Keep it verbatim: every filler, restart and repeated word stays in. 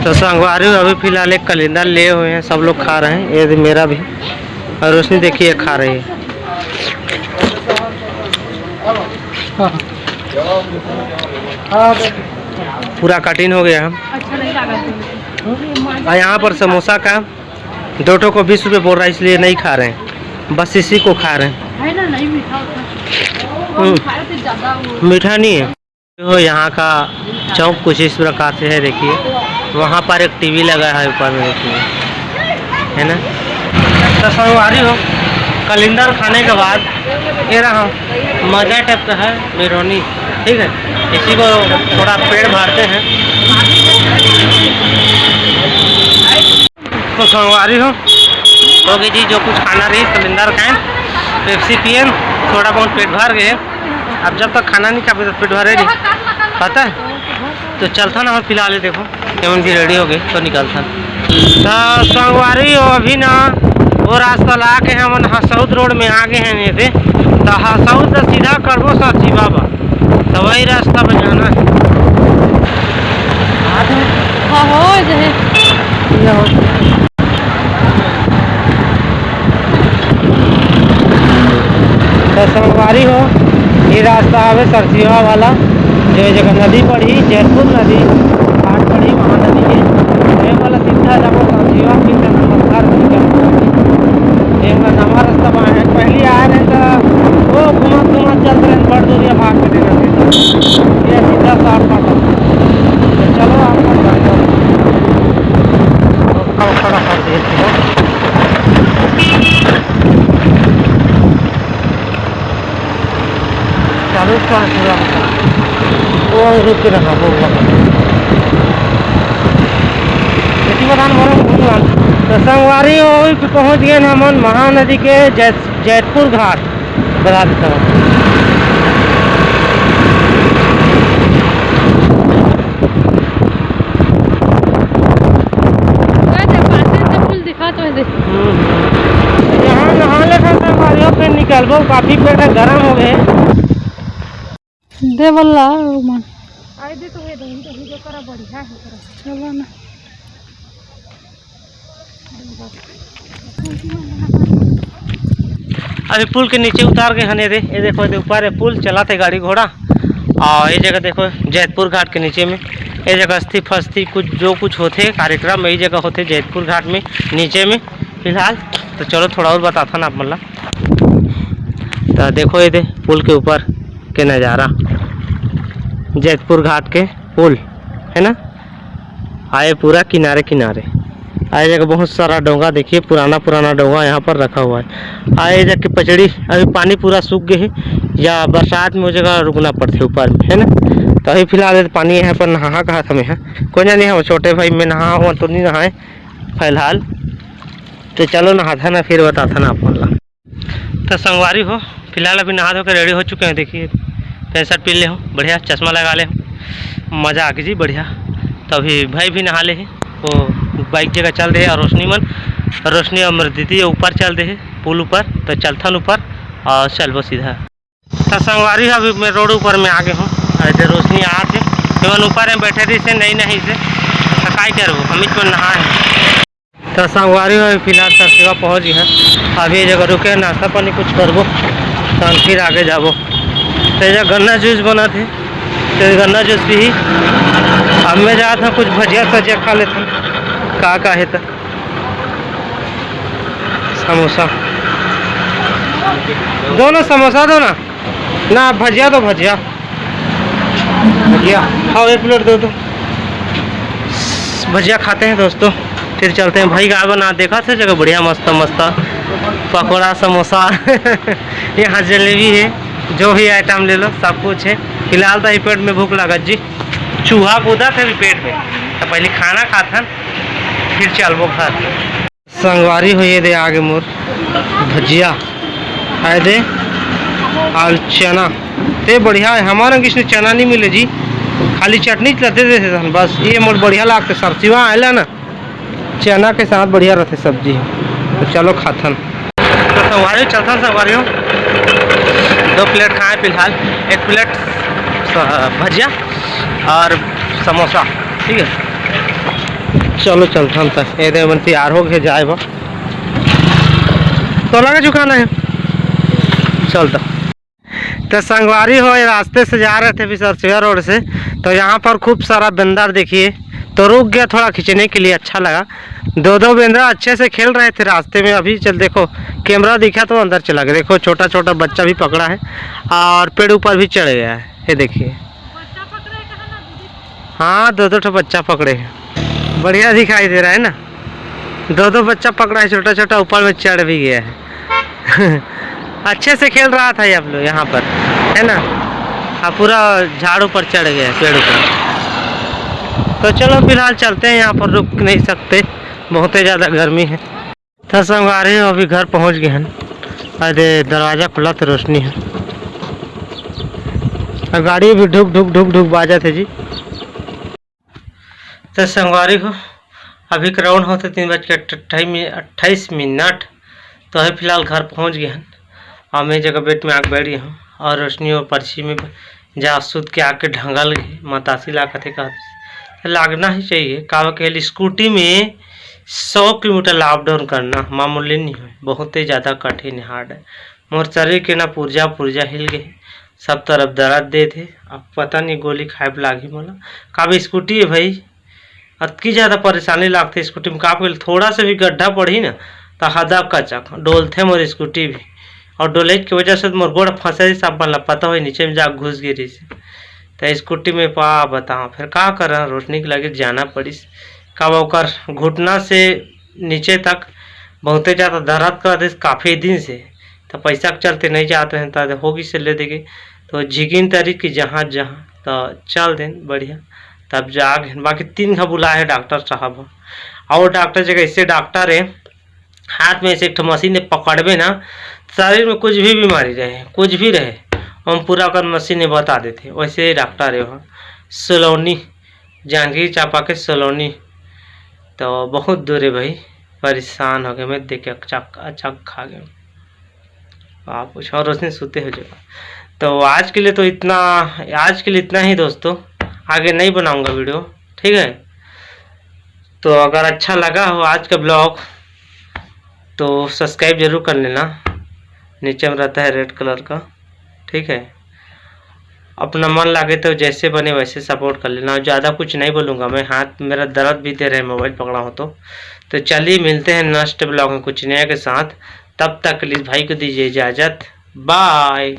तो संगवारी हो, अभी फिलहाल एक कलिंदर लिए हुए हैं, सब लोग खा रहे हैं। ये मेरा भी, और रोशनी देखिए खा रही है। पूरा कटिंग हो गया है। और यहाँ पर समोसा का दो ठो को बीस रुपये बोल रहा है, इसलिए नहीं खा रहे हैं, बस इसी को खा रहे हैं। हम्म। मीठा नहीं है। तो यहाँ का चौक कुछ इस प्रकार से है, देखिए, वहाँ पर एक टीवी लगा है ऊपर में, देखिए, है ना। तो संगवारी हो, कलिंदर खाने के बाद ये रहा मज़ा टाइप का है बिरयानी, ठीक है, इसी को थोड़ा पेट भरते हैं। तो संगवारी हो, हो गई जी, जो कुछ खाना रही, कलिंदर खाएं, पेप्सी पियन, थोड़ा बहुत पेट भर गए। अब जब तक खाना नहीं खाबे तो पेट भरे नहीं, पता है। तो चलता ना, हम फिलहाल ये देखो, एमन भी रेडी हो गए तो निकलता। तो संगवारी हो, अभी ना वो रास्ता ला के हमन हसौद रोड में आ गए हैं, नहीं थे तो हसौद तो सीधा करबो साची बाबा। तो वही रास्ता पे जाना है। हाँ, हो जाए। तो संगवारी हो, ये रास्ता आवे सरसीवा वाला, जो ये जगह नदी पड़ी, जैतपुर नदी, घाट पड़ी, वहाँ नदी है। ये वाला सीधा जाबो सरसीवा, फिर नमस्कार। ये वाला नवा रास्ता बना है, पहले आए रहे तो वो घूमत घूमत चलते रहे, बड़ दूरिया भाग के देना। ये सीधा शॉर्टकट है। तो चलो, आपको बताता हूँ। खड़ा, खड़ा कर दिए थे। चालू कर पूरा। वो रुक के रखा, वो वाला। इसी बता ना, बोलो, बोलो। तो संगवारी हो, पहुँच गए हमन महानदी के जैत-, जैतपुर घाट। बता देता हूँ। अरे, पाछे से पुल दिखा तो दे। हम्म। यहाँ नहा लेथन संगवारी हो, फिर निकलबो, काफी पेट गरम हो गए। दे बोला, ओ मन। आए दे तो ये दही, दही जो करा बढ़िया है, करा। चलो ना। अभी पुल के नीचे उतार गए हन, ये दे, ये देखो, ये दे ऊपर है पुल, चलाथे गाड़ी घोड़ा। और ये जगह देखो, जैतपुर घाट के नीचे में, ये जगह अस्थि फस्थि कुछ, जो कुछ होथे कार्यक्रम, यही जगह होथे जैतपुर घाट में, नीचे में फिलहाल। तो चलो, थोड़ा और बताथन आप मन ला। तो देखो, ये दे पुल के ऊपर के नज़ारा, जैतपुर घाट के पुल, है ना। आए पूरा किनारे किनारे। आए जगह बहुत सारा डोंगा, देखिए, पुराना पुराना डोंगा यहाँ पर रखा हुआ है। आए जगह की पचड़ी, अभी पानी पूरा सूख गए है, या बरसात में वो जगह रुकना पड़ते ऊपर में, है ना। तो अभी फिलहाल ये पानी यहाँ पर नहा कहा था मैं, हाँ। कोई ना, नहीं, हम छोटे भाई मैं नहा हुआ तो नहीं नहाए फिलहाल। तो चलो, नहाथा ना, फिर बताथा ना आप मन ला। तो संगवारी हो, फिलहाल अभी नहा धो के रेडी हो चुके हैं। देखिए, पैंट शर्ट पहन ले हो, बढ़िया चश्मा लगा ले हो, मज़ा आ गई जी, बढ़िया। तो अभी भाई भी नहा ले है, वो बाइक जगह चल दे है, और रोशनी मन, रोशनी और मेरी दीदी ऊपर चल दे है पुल ऊपर। तो चलथन ऊपर और चलबो सीधा। तो संगवारी हो, अभी मैं रोड ऊपर में आ गए हूँ, और इधर रोशनी आत है, एमन ऊपर में बैठे रही से नहीं, नहीं से, तो काय करबो, हम इच पर नहा है। तो संगवारी हो, फिलहाल सरसेवा पहुँच गए हैं। अभी ये जगह रुके, नाश्ता पानी कुछ करबो, तो फिर आगे जाबो। तो ये जगह गन्ना जूस बना थे, तो गन्ना जूस भी ही। अब मैं जात हूँ, कुछ भजिया सजिया खा लेते हैं, का का है तो। समोसा दो ना, समोसा दो ना। ना, भजिया दो, भजिया। भजिया? हाँ, एक प्लेट दे दो। भजिया खाते हैं दोस्तों, फिर चलते हैं। भाई का बना देखा था जगह बढ़िया, मस्त मस्त पकौड़ा, समोसा। यहाँ जलेबी है, जो भी आइटम ले लो, सब कुछ है। फिलहाल तो ये पेट में भूख लगत जी, चूहा कूदा था अभी पेट में, तो पहले खाना खाथन, फिर चलबो घर। संगवारी हो, ये दे आगे मोर भजिया, आए दे आल चना। ते बढ़िया है, हमारा किसने चना नहीं मिले जी, खाली चटनी चलते देते थे बस। ये मोर बढ़िया लागते, सरसिवा आयला ना, चना के साथ बढ़िया रहते सब्जी। तो चलो खाथन। तो संगवारी चलथन संगवारी हो, दो प्लेट खाए फिलहाल, एक प्लेट स-, भजिया और समोसा, ठीक है। चलो चलथन त, ये दे मन तैयार हो गए जाए बा। तो लगा चुका ना है, चलता। तो संगवारी हो, ये रास्ते से जा रहे थे अभी सरसोया रोड से, तो यहाँ पर खूब सारा बंदर देखिए, तो रुक गया थोड़ा खींचने के लिए, अच्छा लगा। दो दो बेंदरा अच्छे से खेल रहे थे रास्ते में। अभी चल देखो, कैमरा दिखा तो अंदर चला गया। देखो, छोटा छोटा बच्चा भी पकड़ा है और पेड़ ऊपर भी चढ़ गया है, ये देखिए। हाँ, दो दो ठो बच्चा पकड़े हैं। बढ़िया दिखाई दे रहा है ना, दो दो बच्चा पकड़ा है, छोटा छोटा, ऊपर में चढ़ भी गया है। अच्छे से खेल रहा था ये आप लोग यहाँ पर, है ना? अब पूरा झाड़ ऊपर चढ़ गया है, पेड़ ऊपर। तो चलो, फिलहाल चलते हैं, यहाँ पर रुक नहीं सकते, बहुत ही ज़्यादा गर्मी है। तो संगवारी हो, अभी घर पहुँच गए हैं। अरे, दरवाजा खुला तो रोशनी है, और गाड़ी भी ढुक ढुक ढुक ढुक बाजत है जी। तो संगवारी हो, अभी ग्राउंड होते तीन बज के अट्ठाईस मि-, अट्ठाईस मिनट। तो है फिलहाल घर पहुँच गए हैं, और मैं जगह बेड में आके बैठ गया हूँ, और रोशनी और पर्ची में जा सुत के आके ढंगल गए, मतासी ला कथे कहत। लागना ही चाहिए, काबर के स्कूटी में सौ किलोमीटर अप डाउन करना मामूली नहीं है, बहुत ही ज़्यादा कठिन है, हार्ड है। मोर शरीर के ना पुर्जा पुर्जा हिल गए, सब तरफ दर्द दे थे। अब पता नहीं गोली खाए प लागी मोला, काबर स्कूटी है भाई, अतकी ज़्यादा परेशानी लागथे स्कूटी में, काबर के थोड़ा सा भी गड्ढा पड़ही ना, तो हदक कचक डोलथे मोर स्कूटी भी। और डोले के वजह से मोर गोड़ फंसे रहिस, सब मन ला पता होई, नीचे में जा घुस गे रहिस। तो स्कूटी में पा बताओ, फिर का करा, रोशनी के लगे जाना पड़िस। काबर ओकर घुटना से नीचे तक बहुते ज़्यादा दर्द करत रहिस काफ़ी दिन से, तो पैसा के चलते नहीं जात रहे, तो होगी से ले देके, तो झिगिन तरी की जहाँ जहाँ, तो चल देन बढ़िया। तब जाग हेन, बाकी तीन घा बुलाए है डॉक्टर साहब ह। और डॉक्टर जगह ऐसे डॉक्टर है, हाथ में ऐसे एक ठो मशीन है, पकड़बे ना, शरीर में कुछ भी बीमारी रहे, कुछ भी रहे, हम पूरा ओकर मशीन में बता देते। वैसे डॉक्टर है वहाँ सलोनी, जांजगीर चांपा के सलोनी। तो बहुत दूर है भाई, परेशान हो गए मैं देख के, अचक अचक खा गए। आप कुछ और रोशनी सुते हो जाएगा। तो आज के लिए तो इतना, आज के लिए इतना ही दोस्तों, आगे नहीं बनाऊंगा वीडियो, ठीक है? तो अगर अच्छा लगा हो आज का ब्लॉग, तो सब्सक्राइब जरूर कर लेना, नीचे में रहता है रेड कलर का, ठीक है? अपना मन लागे तो जैसे बने वैसे सपोर्ट कर लेना। ज़्यादा कुछ नहीं बोलूँगा मैं, हाथ मेरा दर्द भी दे रहे मोबाइल पकड़ा हो तो। तो चलिए, मिलते हैं नेक्स्ट ब्लॉग में कुछ नया के साथ। तब तक के लिए भाई को दीजिए इजाज़त, बाय।